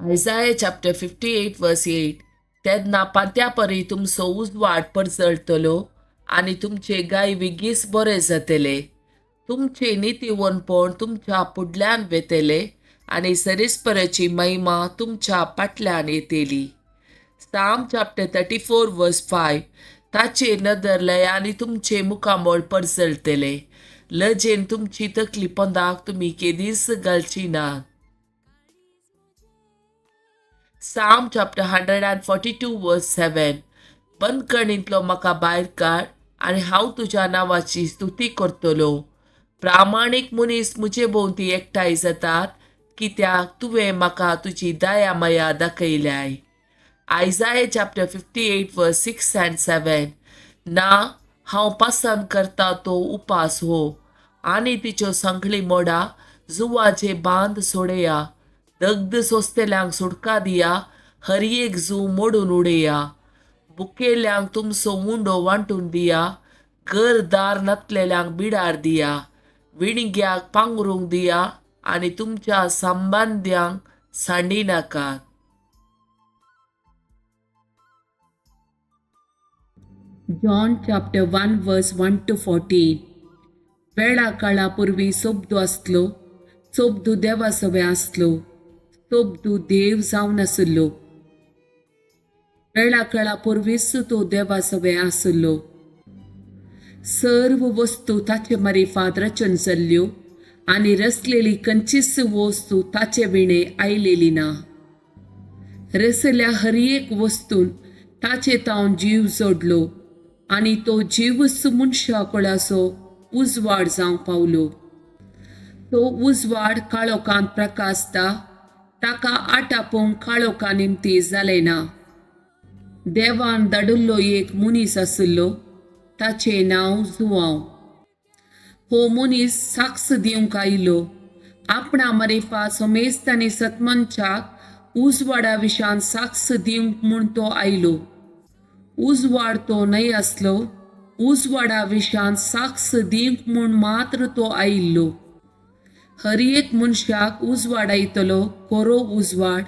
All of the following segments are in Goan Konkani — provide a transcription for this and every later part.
Isaiah chapter 58 verse 8. तेन्ना पांत्या परी तुमचो उजवाड परजळटलो आनी तुमचे गाय वेगीच बरे जातले. तुमचे नितीवनपण तुमच्या फुडल्यान वेतले आनी सरेस्पराची महिमा तुमच्या फाटल्यान येतली. Psalm chapter 34 verse 5. ताचेर नदर लय आनी तुमचे मुखामळ परजळटले. लजेन तुमची तकली पंदाक तुमी केदीच घालची ना. Psalm chapter 142 verse 7. बंदखणींतलो म्हाका भायर काड आनी हांव तुज्या नांवाची स्तुती करतलो. प्रामाणीक मनीस म्हजे भोंवती एकठांय जातात, कित्याक तुवें म्हाका तुजी दया माया दाखयल्याय. Isaiah chapter 58 verse 6 and 7. ना, हांव पसंत करता तो उपास हो आनी तिच्यो सांखळी मोडा, जुवाचे बांद सोडया, दग्ध सोंसतल्यांक सुटका दिया, हर एक जू मोडून उडया, बुकेल्यांक तुमचो उंडो वांटून दिया, घरदार नातलेल्यांक बिडार दिया, विणग्याक पांगरूंक दिया आनी तुमच्या संबंद्यांक सांडी नाकात. John chapter 1 verse 1 to 14. वेळा काळा पूर्वी सोबदू आसलो, सोबदू देवा सवें आसलो, सोबदू देव जावन आसलो. वेळा काळा पूर्वीच तो देवा सवें आसलो. सर्व वस्तू ताचे मारिफात रचन जाल्ल्यो आनी रचलेली खंयचीच वस्तू ताचे विणे आयलेली ना. रचल्या हर एक वस्तून ताचे तावन जीव जोडलो आनी तो जीवच मनशा कुळाचो उजवाड जावंक पावलो. तो उजवाड काळोखांत प्रकाशता, ताका आटापोवंक काळोखा निमती जालें ना. देवान धाडिल्लो एक मनीस आशिल्लो, ताचें नांव जुवांव. हो मनीस साक्ष दिवंक आयलो, आपणा मारिफात समेस्त आनी सतमनशाक उजवाडा विशान साक्ष दिवंक म्हूण तो आयलो. उजवाड तो न्हय आसलो, उजवाडा विशान साक्ष दिवंक म्हूण मात्र तो आयिल्लो. हर एक मनशाक उजवाडायतलो खरो उजवाड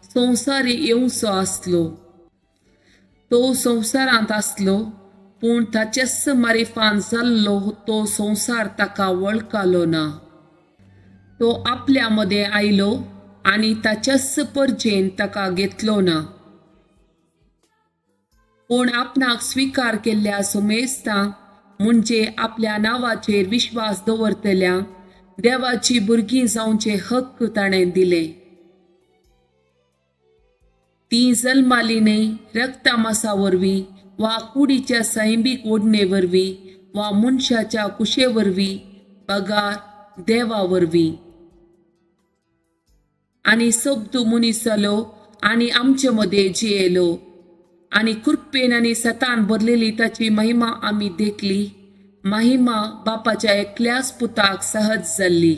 संवसारी येवचो आसलो. तो संवसारांत आसलो, पूण ताचेच मारिफान जाल्लो तो संवसार ताका वळखलो ना. तो आपल्या मदें आयलो आनी ताच्याच परजेन ताका घेतलो ना. पूण आपणाक स्विकार केल्ल्या सुमेस्तांक, म्हणजे आपल्या नांवाचेर विश्वास दवरतल्यांक, देवाची भुरगीं जावचे हक्क ताणें दिले. ती जल्माली न्हय रक्तामासा वरवीं वा कुडीच्या सैमीक ओडणे वरवीं वा मनशाच्या कुशे वरवीं, बगार देवा वरवीं. आनी शब्द मनीस जालो आनी आमचे मदें जियेलो आनी कृपेन आनी सतान भरलेली ताची महिमा आमी देखली. महिमा बापाच्या एकल्याच पुताक सहज जाल्ली.